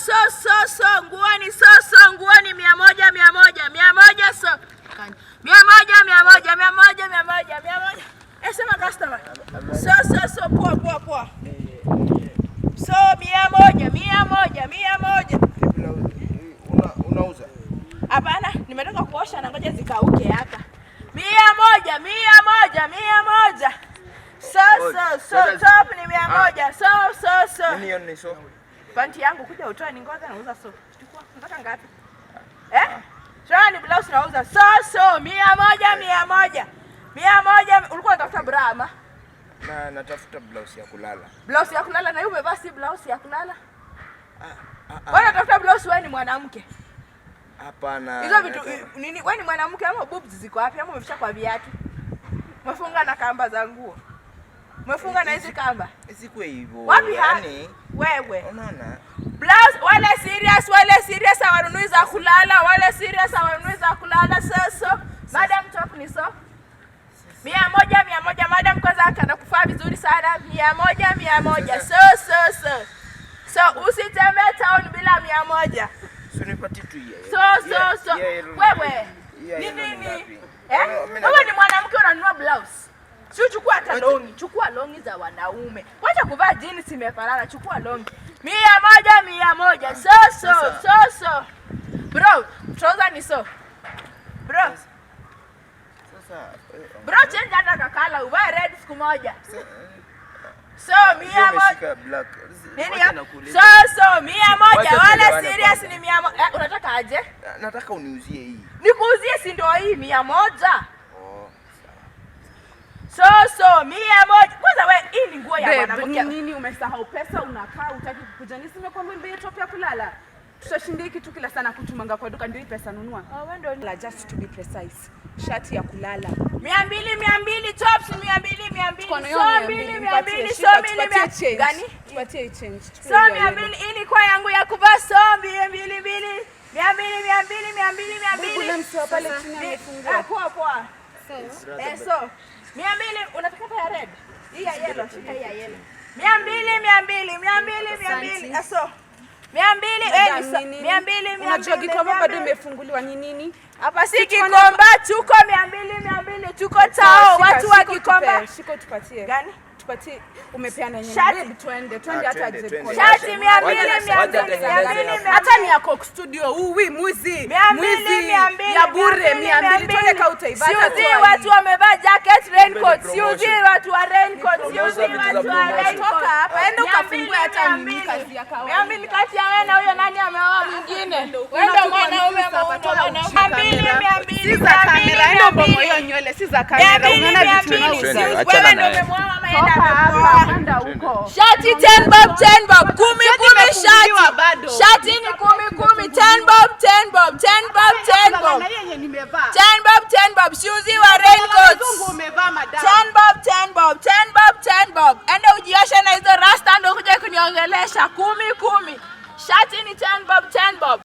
So so so, nguo ni so so, nguo ni 100 100 100 so 100 100 100 100 100. Eh, sema customer. So so so, poa poa poa. So 100 100 100. Unauza? Hapana, nimetoka kuosha na ngoja zikauke hapa. 100 100 100. So so so, top ni 100. So so so. Nini hiyo ni so? Panti yangu kuja utoe ni ngoza nauza so. Chukua, unataka ngapi? Eh? Sio ni blouse nauza. So so 100 100. 100. Ulikuwa unatafuta bra ama? Na natafuta blouse ya kulala. Blouse ya kulala na hiyo umevaa si blouse ya kulala? Ah, ah. Wewe unatafuta blouse, wewe ni mwanamke. Hapana. Hizo vitu nini, wewe ni mwanamke ama boobs ziko wapi ama umeficha kwa viatu? Umefunga na kamba za nguo. Umefunga na hizi kamba. Isikuwe hivyo. Wapi ha? Yaani Wewe. Unaona? Blouse wale serious hawanunui za kulala, wale serious hawanunui za kulala. So so. Madam, top ni so. 100 100, madam, kwanza anakufaa vizuri sana. 100 100. So so so. So usitembee town bila 100. Si unipatie tu hiyo. So so so. Wewe. Ni nini? Eh? Wewe ni mwanamke unanunua blouse. Si uchukua hata longi, chukua longi za wanaume. Wacha kuvaa jeans imefanana, chukua longi. 100 100. So so so so. Bro, trouser ni so. Bro, Sasa bro, change hata kakala, uvae red siku moja. So 100. Umeshika black. Nini Wacha ya? nakuuliza. So so 100. Wacha Wale tuelewane serious kwanza. ni 100. Eh, unataka aje? Nataka uniuzie hii. Nikuuzie si ndio hii 100? Oh. So so 100. Kwanza we, hii ni nguo ya Babe, mwanamke. ni nini umesahau pesa unakaa utaki kukuja? Ni nimekuambia bei top ya kulala. Tutashinda hiki kitu kila sana kutumanga kwa duka, ndio hii pesa nunua. Oh, wewe ndio La, just to be precise. Shati ya kulala. 200 200, tops 200 200. Tuko na hiyo So mia mbili mbili, mia mpatie, mbili, shika, so mbili tupatie mia change. gani? Tupatie change. Chukua So hiyo mia yellow. mbili, hii ni kwa yangu ya kuvaa, so mbili mbili mbili. 200 200 200 200. Ule msi wa pale chini amefungua. Ah, poa poa. Eh, so 200, unataka hata ya red? Hii ya yellow, shika hii ya yellow. 200 200 200 200. Ah, so 200, eh, ni Madam, ni nini? 200 200. Unajua Gikomba bado 200. imefunguliwa ni nini? Hapa si Tuko na- Gikomba, tuko 200 200, tuko tao, Shika, watu wa shika Gikomba. utupe, shika utupatie. Gani? Tupatie, umepeana nini? Shati. Babe, twende, twende Ah, hata twende, J twende. Cole. Shati 200 Wacha- 200 wacha tengeneze 200 hapo. Hata ni ya Coke Studio, uwi mwizi. 200 Mwizi 200 ya bure 200. Twende ka utaivaa hata Siuzi toa hii. watu wamevaa jacket, raincoat. Kumbe ni Siuzi promotion. watu wa raincoat. Siuzi Unauza vitu za watu wa promotion. raincoat. Toka hapa, enda Mia ukafungue mbili, hata mia nini mbili. kazi ya kawaida. 200 kati ya wewe na huyo nani ameoa mwingine? Wewe ndio mwanaume hapa, ama toa mwanaume? ujinga. 200 200 Si za kamera, enda ubomoe hiyo nywele, si za kamera. 200 Unaona mia vitu mbili. unauza. Twende, Siuzi. achana Wewe ndio naye. umemwoa ama yeye Toka hapa, amekuoa? kwenda huko. Shati 10 bob 10 bob 10 Shati 10 imefunguliwa shati. bado. Shati ni 10 10 10 bob 10 bob 10 bob 10 bob. Na hiyo yenye nimevaa. 10 bob 10 bob, siuzi wa raincoats. Mzungu umevaa, madam. 10 bob 10 bob 10 bob 10 bob. Enda ujioshe na hizo rasta ndio kuja kuniongelesha. 10 10. Shati ni 10 bob 10 bob.